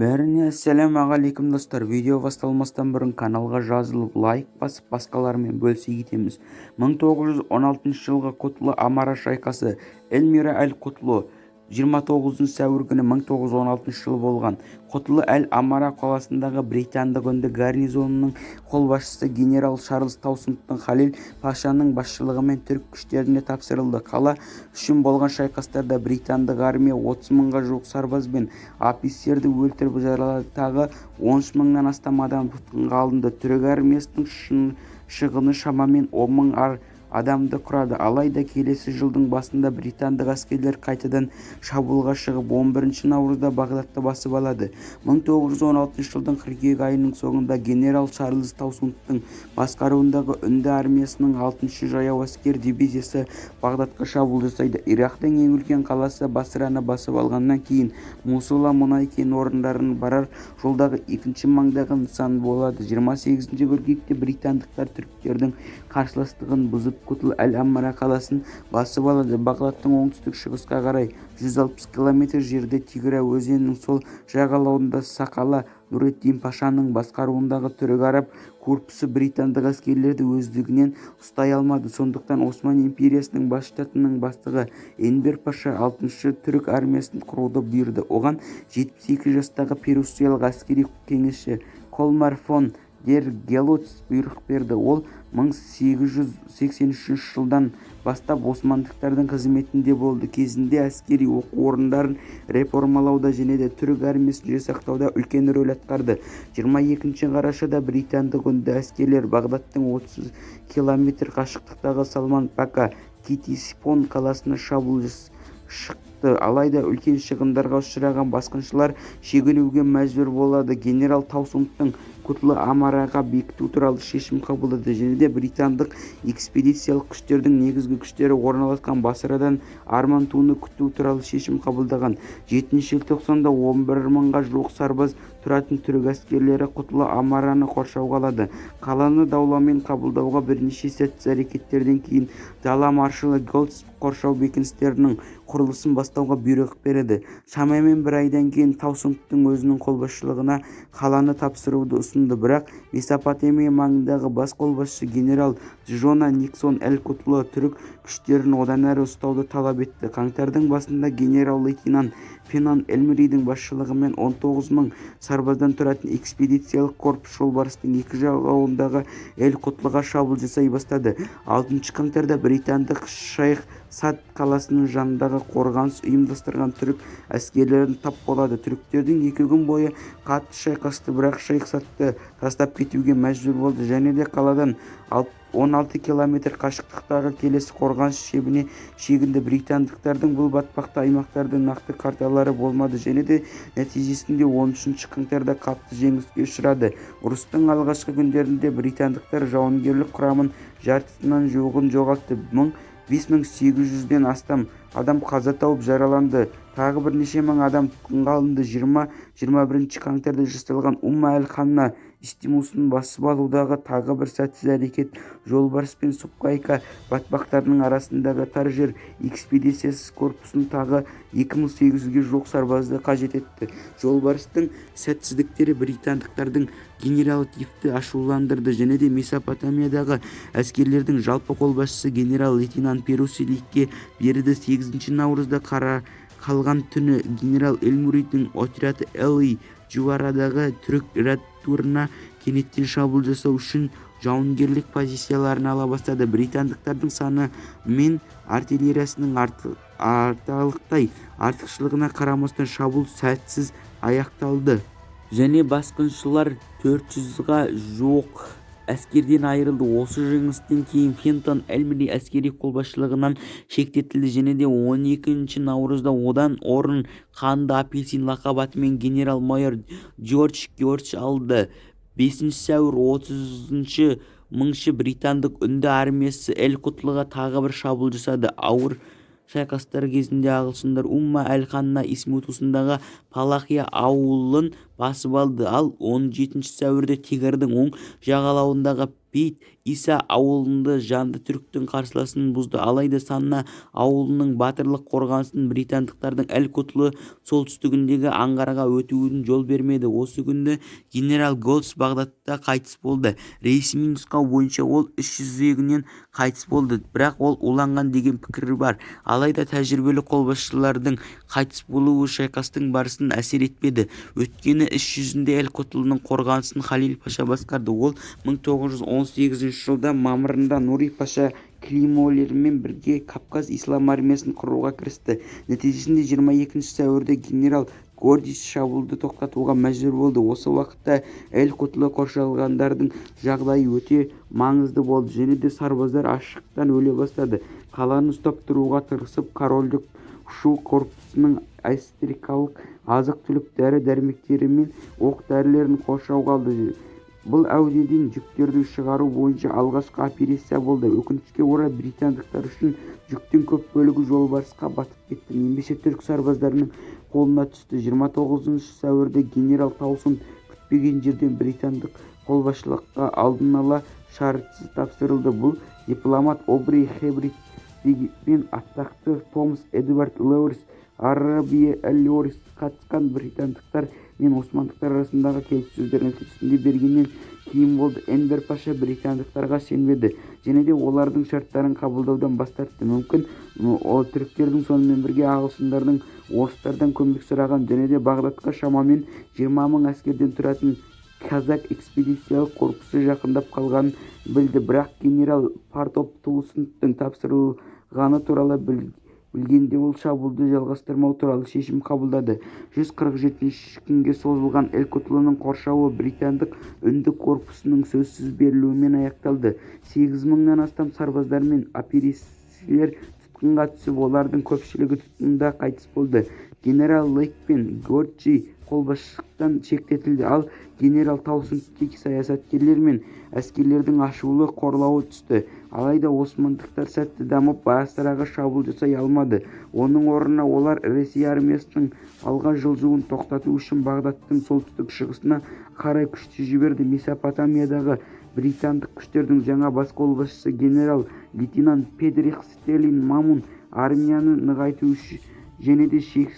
Бәріне ассалаумағалейкум, достар! Видео басталмастан бұрын каналға жазылып, лайк басып, басқалармен бөлісе кетеміз. 1916 жылғы Кутлу-Амара шайқасы, Элмира әл-Кутлу. 29 сәуір күні 1916 жылы болған Құтлы әл-Амара қаласындағы британдық үнді гарнизонының қолбасшысы генерал Чарльз Таусондтың Халил пашаның басшылығымен түрік күштеріне тапсырылды. Қала үшін болған шайқастарда британдық армия 30 мыңға жуық сарбаз бен офицерді өлтіріп, жаралады, тағы 13 мыңнан астам адам тұтқынға алынды. Түрік армиясының шығыны шамамен 10 мың адамды құрады. Алайда келесі жылдың басында британдық әскерлер қайтадан шабуылға шығып, 11 наурызда Бағдатты басып алады. 1916 жылдың қыркүйек айының соңында генерал Чарльз Таусондтың басқаруындағы үнді армиясының 6-шы жаяу әскер дивизиясы Бағдатқа шабуыл жасайды. Ирактың ең үлкен қаласы Басраны басып алғаннан кейін Мосула мұнай кен орындарына барар жолдағы екінші маңызды нысан болады. 28 қыркүйекте британдықтар түріктердің қарсыластығын бұзып, Кутл-әл-Амара қаласын басып алады. Бағдаттан оңтүстік-шығысқа қарай 160 километр жерде, Тигра өзенінің сол жағалауында Сақала Нуреддин пашаның басқаруындағы түрік-араб корпусы британдық әскерлерді өздігінен ұстай алмады. Сондықтан Осман империясының бас штатының бастығы Энвер паша алтыншы түрік армиясын құруды бұйырды. Оған 72 жастағы пруссиялық әскери кеңесші Кольмар фон дер Голдц бұйрық берді. Ол 1883 жылдан бастап османдықтардың қызметінде болды. Кезінде әскери оқу орындарын реформалауда және де түрік армиясын жасақтауда үлкен рөл атқарды. 22 қарашада британдық үнді әскерлер Бағдаттан 30 километр қашықтықтағы Салман-Пака Ктесифон қаласына шабуыл шықты. Алайда үлкен шығындарға ұшыраған басқыншылар шегінуге мәжбүр болады. Генерал Таусондтың Кутлу-Амараға бекіту туралы шешім қабылдады және де британдық экспедициялық күштердің негізгі күштері орналасқан Басрадан Армантуны күту туралы шешім қабылдаған. 7 желтоқсанда 11 мыңға жуық сарбаз тұратын түрік әскерлері Кутлу-Амараны қоршауға алады. Қаланы дауламен қабылдауға бірнеше сәтсіз әрекеттерден кейін дала маршалы Голдц қоршау бекіністерінің құрылысын бастауға бұйрық береді. Шамамен бір айдан кейін Таусондтың өзінің қолбасшылығына қаланы тапсыруды ұсынды, бірақ Месопотамия маңындағы бас қолбасшы генерал Джона Никсон Эль-Кутлуда түрік күштерін одан әрі ұстауды талап етті. Қаңтардың басында генерал-лейтенант Феннон Элмеридің басшылығымен 19 мың сарбаздан тұратын экспедициялық корпус Жолбарыстың екі жағалауындағы Эль-Кутлуға шабуыл жасай бастады. 6 қаңтарда британдық Шайх-Сад қаласының жанындағы қорғаныс ұйымдастырған түрік әскерлеріне тап болады. Түріктердің 2 күн бойы қатты шайқасты, бірақ Шайх-Садты тастап кетуге мәжбүр болды және де қаладан 16 километр қашықтықтағы келесі қорғаныс шебіне шегінді. Британдықтардың бұл батпақты аймақтардың нақты карталары болмады және де нәтижесінде 13 қаңтарда қатты жеңіліске ұшырады. Ұрыстың алғашқы күндерінде британдықтар жауынгерлік құрамының жартысынан жуығын жоғалтты: 5800-ден астам адам қаза тауып, жараланды, тағы бірнеше мың адам тұтқынға алынды. 20-21 қаңтарда жасалған Умма әл-Ханна истмусын басып алудағы тағы бір сәтсіз әрекет Жолбарыс пен Субкайка батпақтарының арасындағы тар жер экспедициясы корпусын тағы 2800-ге жуық сарбазды қажет етті. Жолбарыстың сәтсіздіктері британдықтардың генералитетті ашуландырды және де Месопотамиядағы әскерлердің жалпы қолбасшысы генерал-лейтенант Перси Лейкке берді. 8 наурызда қалған түні генерал Элмеридің отряды Эль-Джуарадағы түрік редутына кенеттен шабуыл жасау үшін жауынгерлік позицияларын ала бастады. Британдықтардың саны мен артиллериясының айтарлықтай артықшылығына қарамастан, шабуыл сәтсіз аяқталды және басқыншылар 400-ға жуық әскерден айырылды. Осы жеңілістен кейін Фентон Элмери әскери қолбасшылығынан шеттетілді және де 12 наурызда одан орнын «Қанды апельсин» лақап атымен генерал-майор Джордж Георгс алды. 5 сәуір 30 мыңшы британдық үнді армиясы Эль-Кутлуға тағы бір шабуыл жасады. Ауыр шайқастар кезінде ағылшындар Умма әл-Ханна истмусындағы Палахия ауылын басып алды, ал 17 сәуірде Тигрдің оң жағалауындағы Бейт-Иса ауылында жанды түріктің қарсыласын бұзды. Алайда Санна ауылының батырлық қорғанысы британдықтардың Эль-Кутлы солтүстігіндегі аңғарға өтуіне жол бермеді. Осы күні генерал Голдс Бағдадта қайтыс болды. Ресми нұсқа бойынша ол іш сүзегінен қайтыс болды, бірақ ол уланған деген пікір бар. Алайда тәжірибелі қолбасшының қайтыс болуы шайқастың барысына әсер етпеді, өйткені іс жүзінде Эль-Кутлының қорғанысын Халил паша басқарды. Ол 1918 жылдың мамырында Нури паша Климолермен бірге Кавказ ислам армиясын құруға кірісті. Нәтижесінде 22 сәуірде генерал Гордиц шабуылды тоқтатуға мәжбүр болды. Осы уақытта Эль-Кутлы қоршалғандардың жағдайы өте маңызды болды және де сарбаздар аштықтан өле бастады. Қаланы ұстап тұруға тырысып, Корольдік ұшу корпусының австрикалық азық-түлік, дәрі-дәрмектері мен оқ-дәрілерін қоршауға алды. Бұл әуеден жүктерді шығару бойынша алғашқы операция болды. Өкінішке орай, британдықтар үшін жүктің көп бөлігі жолбарысқа батып кетті немесе түрік сарбаздарының қолына түсті. 29 сәуірде генерал Таусонд күтпеген жерден британдық қолбасшылыққа алдын ала шартсыз тапсырылды. Бұл дипломат Обри Херберт пен атақты Томас Эдвард Лоуренс Арабия Лоуренс қатысқан британдықтар мен османдықтар арасындағы келіссөздер нәтижесінде бергеннен кейін болды. Энвер паша британдықтарға сенбеді және де олардың шарттарын қабылдаудан бас тартты. Мүмкін, түріктердің, сонымен бірге ағылшындардың орыстардан көмек сұраған және де Бағдадқа шамамен 20 000 әскерден тұратын казак экспедициялық корпусы жақындап қалғанын білді. Бірақ генерал Форд Таусондтың тапсырылғаны туралы білгенде, ол шабуылды жалғастырмау туралы шешім қабылдады. 147 күнге созылған Эль-Кутлының қоршауы британдық үнді корпусының сөзсіз берілуімен аяқталды. 8000-нан астам сарбаздар мен офицерлер тұтқынға түсіп, олардың көпшілігі тұтқында қайтыс болды. Генерал Лейк пен Годжи қолбасшылықтан шеттетілді, ал генерал Таусондке саясаткерлер мен әскерлердің ашулы қорлауы түсті. Алайда османдықтар сәтті дамып, Басраға шабуыл жасай алмады. Оның орнына олар Ресей армиясының алға жылжуын тоқтату үшін Бағдадтың солтүстік-шығысына қарай күштер жіберді. Месопотамиядағы британдық күштердің жаңа бас қолбасшысы генерал-лейтенант Фредерик Стэнли Мамун армияны нығайту және де шешу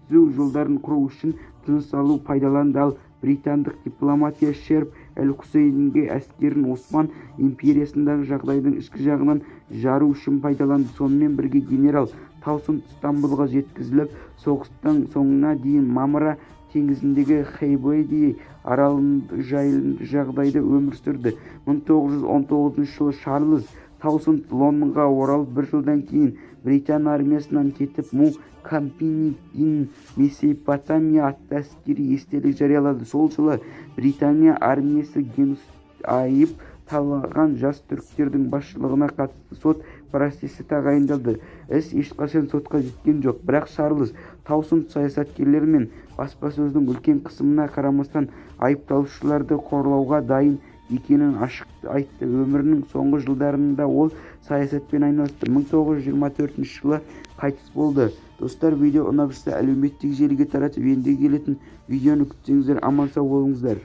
жолдарын құру үшін тыныс алуды пайдаланды, ал британдық дипломатия Шерф эль-Хусейнге әскерін Осман империясындағы жағдайдың ішкі жағынан жару үшін пайдаланды. Сонымен бірге генерал Таусонд Стамбұлға жеткізіліп, соғыстың соңына дейін Мармара теңізіндегі Хейбеди аралында жайлы жағдайда өмір сүрді. 1919 жылы Чарльз Таусонд Лондонға оралып, бір жылдан кейін британ армиясынан кетіп, Moo Company in Mesopotamia атты әскери естелік жариялады. Сол жылы Британия армиясы геноцид айып тағылған Жас түріктердің басшылығына қатысты сот процесі тағайындалды. Іс ешқашан сотқа жеткен жоқ, бірақ Чарльз Таусонд саясаткерлер мен баспасөздің үлкен қысымына қарамастан айыпталушыларды қорлауға дайын екенін ашық айтты. Өмірінің соңғы жылдарында ол саясатпен айналысты. 1924 жылы қайтыс болды. Достар, видео ұнап жатса, әлеуметтік желіге таратып, енді келетін видеоны күтсеңіздер. Аман сау болыңыздар.